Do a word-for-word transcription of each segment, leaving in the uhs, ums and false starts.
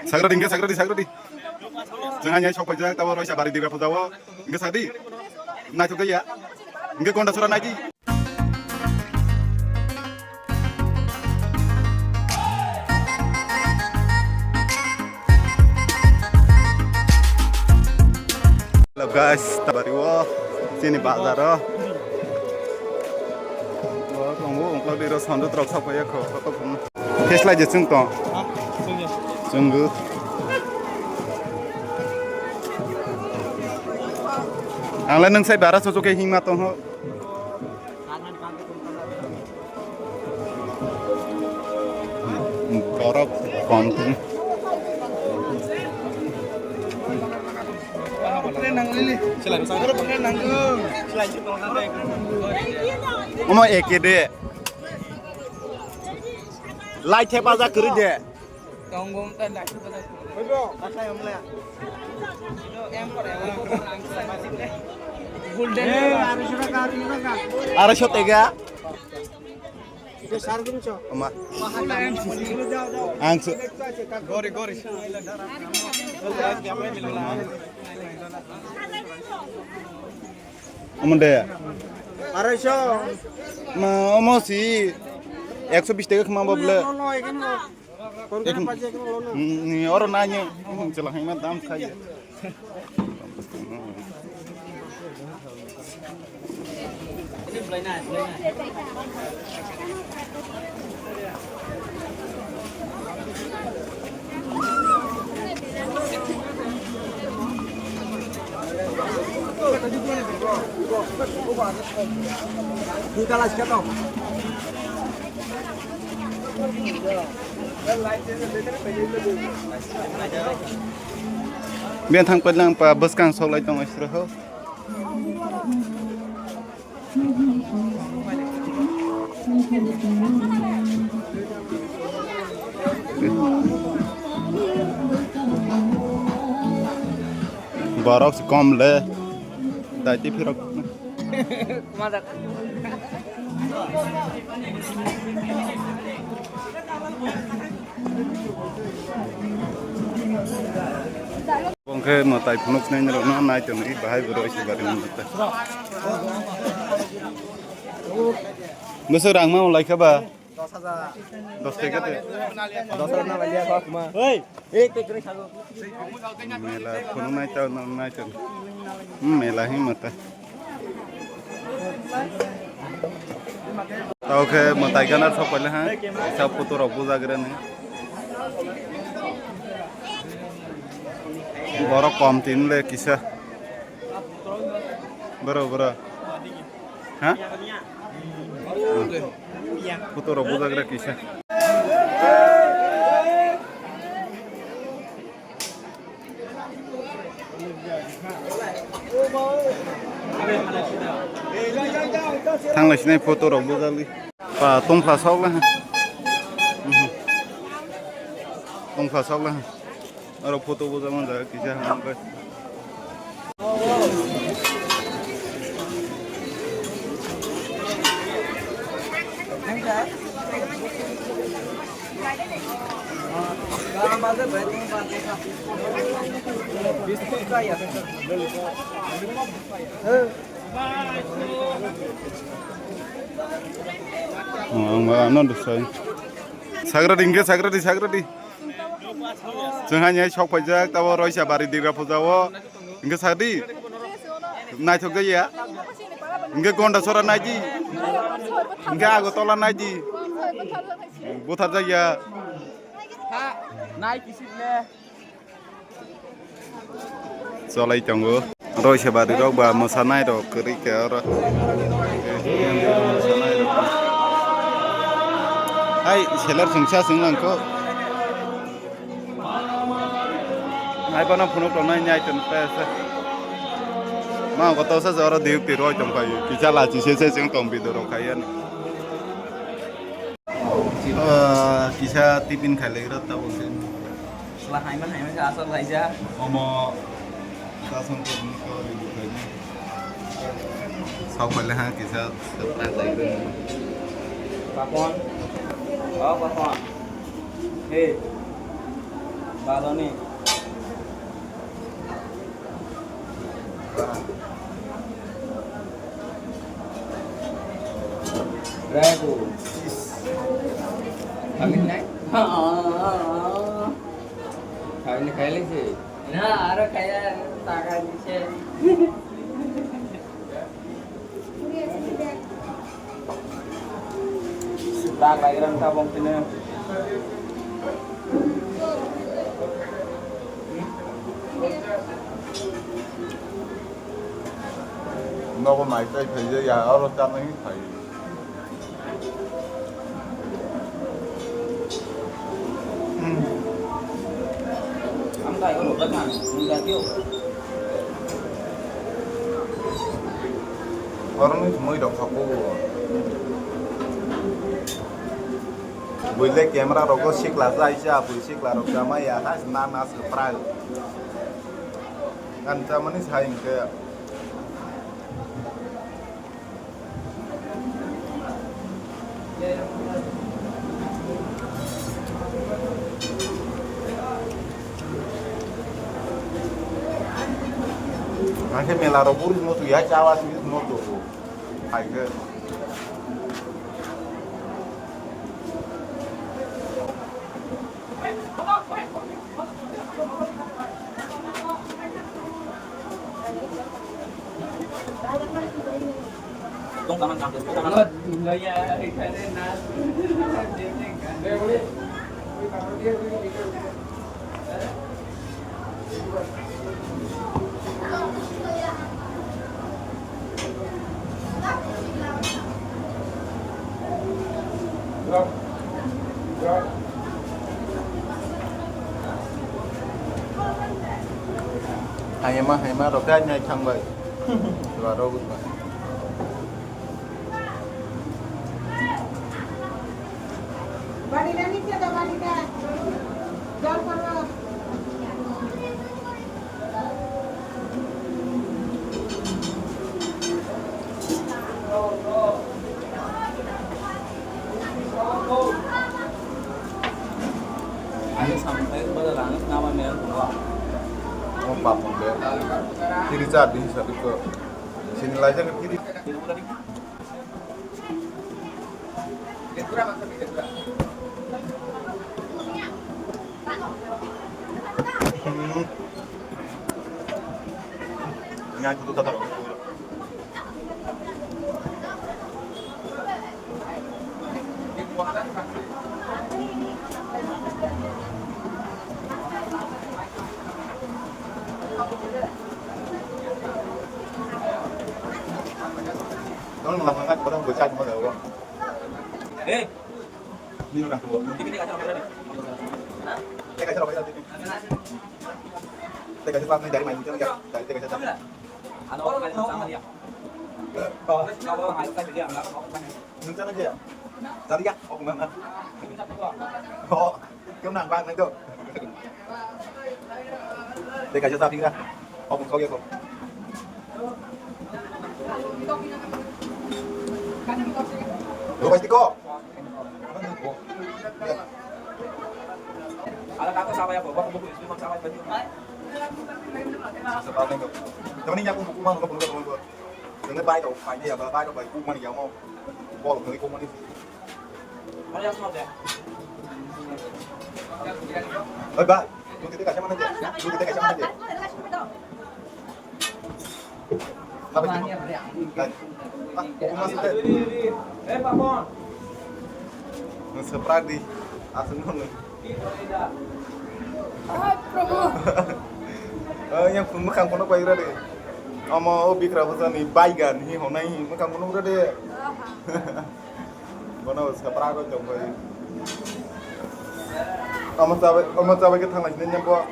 Sagradi, hingke sagradi, sagradi. Chwng haino sok paijak, tabo Roisa Bari Dibra puja o. Hingke sadi. Naithok ya. Hingke Gondasora naidi. Hello guys, tabari o chini bazar o. Bo tongo, ungkla biro sondu trok sok paiya kho, kho, kho, kho. Test lai je chwng tong. Chwng go. Ang le nwng sai bara sochok khe hingma tong ho. Borok kom tong. Omo eke de. Lai thepa ja kwrwi de. Arai so tega. Ama. Ang se. Omo de. Arai so. Ma, omo si ekso bis tega khma ba bole. Ekno, mm, oro na nyo, mm, chela hai ma dam khai. Bini thang pailang pa bwskang sok lai tongo sro ho. Borok se kom le dai ti phirok. Bongkhe mwtai phunuk sinai rok no nai tong i bahai bwrwi se bari mwtai. Bwswk rang ma lai kha ba? Dos hajar. Dos taka te. Dos hajar na lai ya kha kuma. Hey, ek ek kre kha. Mela phunuk nai tong nai tong. Hmm, mela hi mwtai. Tao khe mwtai gana sok paile ha, sa photo rok bujak rani. Borok kom tin le kisa. Boro, boro. Ha? Photo rok bujak rani kisa. Thanglai sinai photo rok bujali. Pa tongphla sok la. Mhm. Tongphla sok la. Aro photo bujak man jaga kisa hangkhe. Oh, ang ba ano dusai. Sagradi hingke sagradi, sagradi. Chwng haino sok paijak tabo Roisa Bari Dibra puja o. Hingke sadi. Naithok jaya. Hingke Gondasora naidi. Hingke Agartala naidi. Buthar jaya. Nai kisik le. Cholai tongo. Roisa Bari rok ba mwsanai rok kwrwi khe oro. Hai, seller chwngsa chwng lang kho. Hai bono phunuk tongnai nyai tong pesa. Ma koto sa oro duty roi tong pai. Kisa lachi se se chwng tong video rok khai ani. Ah, kisa tiffin khai lai rok tabuk se. Sla haima haima khe aswk laijak. Omo kasam ko ni ko ri bukai ni. Sok pale ha kisa surprise lai ri. Papon. Oh, papon. Hey. Baloni. Drago. Kami nai? Kami ni kaya lagi. Na, aro kaya taka dise. Dak lagi rang tabong sini. Nogo mai tai phai ya, oro ta nai phai. Oro ni mui rok kha ko. Buile camera rok go sikla jai sa, bui sikla rok jama ya, ha, na, na, se prai. Kan ta mani sai ke. Ang khe mela rok buri no tu ya chawa sini no tu. Hai khe. Hayma, hayma, rok khe nyai thang bai. Dua rok wngkha. Ani sampai pada langit nama merah tua. Oh, papun deh. Kiri card di satu ke. Sini lagi ke kiri. Nwng chana je? Chaliya. Oh, nwng na. Oh, kau nang bang nang tu. Teka je tapi kira. Oh, kau ya kau. Lo pasti kau. Ada kata sama ya, bawa buku itu sama ya. Sebenarnya aku buku mana, buku mana, buku mana. Nang bai rok pai ya, bai rok bai kuk mani ya mo. Bol nang kuk mani. Oi ba, lu kita kasih mana je? Lu kita kasih mana je? Apa sih? Hai. Ah, kuk mani sih. Eh, Papon. Nang surprise di. Asal nang. Ah, Prabhu. Oh, yang pun bukan kono pai rade. Omo o bikra bwsa ni baigan hi honai hi mwkhang phunuk rw de. Aha. Bono bwsa pra rw tong bai. Omo chabai, omo chabai khe thanglai sini nyambo.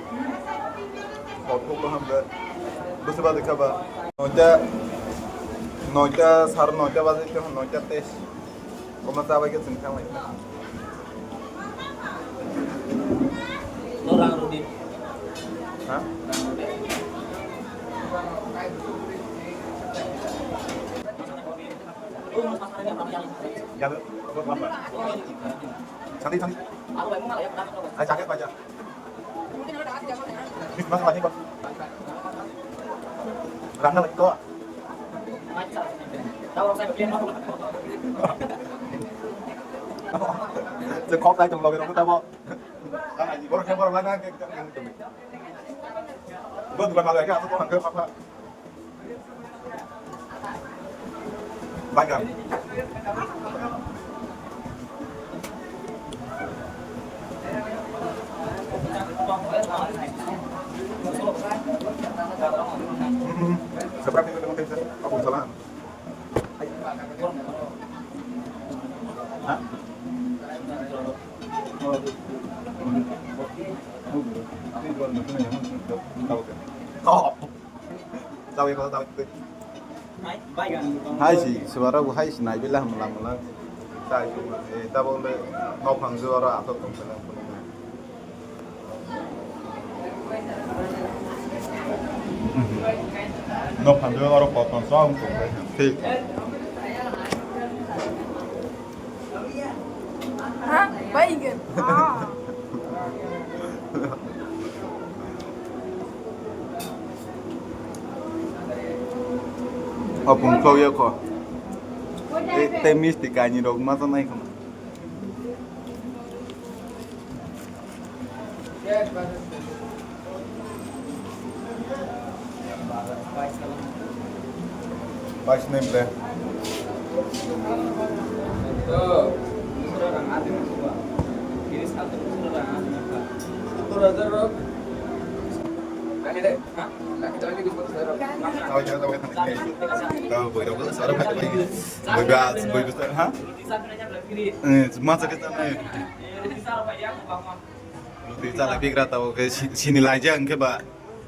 Kok kok ham de. Bwsa ba dekha ba. Noita, noita, sar noita baje khe noita tes. Omo chabai khe chwng thanglai. No rang rwdi. Ha? Rang rwdi. Yago, buat apa? Sandi, sandi. Ai, sakit aja. Rang na lagi to. Chwng kok tai tong loge rok tamo. Tang ani borok khe borok lai na khe khe khe. Bo dukan malai khe asok ko hangkhe pha pha. Bai kang. Seberapa itu dengan tension? Aku salah. Hai si, suara bu hai si, nai bila mula mula. Sai tu, eh, tabung le, nopang juara atau tong sana. No phan oro kotor song. Thik. Ha, baigan. Ah. Apung kau ya ko. Eh, te misti kani rok ma to nai ko. Bais nai ble. Boi ba, boi ba, ha? Eh, masa kita nai. Roti chala bigra tabo khe si-, sini laijak hwnkhe ba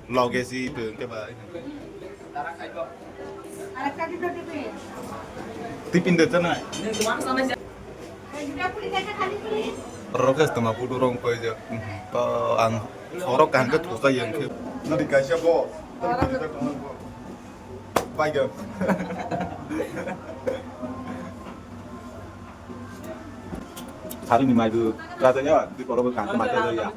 loge si to hwnkhe ba. Tipin de chana. Rokes tama pudu rong koi jak. To ang sorok kaham khe thusa yang khe. Nadi kaisa bo. Pai ga. Hari ni maidu raja ya di poro kan mata ya.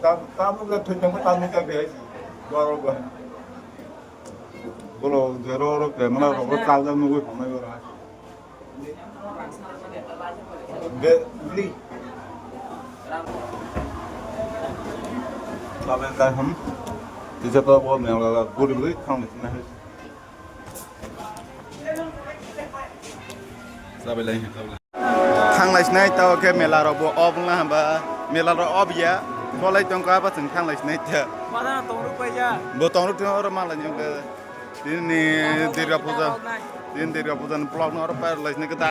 Tam tam ga thoi tam tam ga be. Baro ba. Bolo zero ro ke mana ro tal jam nugui phonai ora. Be, bli. Saben kai ham. Tisa to bo mel ga guri guri thang ni na. Sabai lai ha. Thang lai sinai tao khe mela rok bo off wngla hamba. Mela rok off ya. Kolai tong ka ba chwng thang lai sinai ta. Bo tong ruk tong oro ma lai ni. Tini Durga Puja. Tini Durga Puja ni vlog no oro pa lai sinai ta.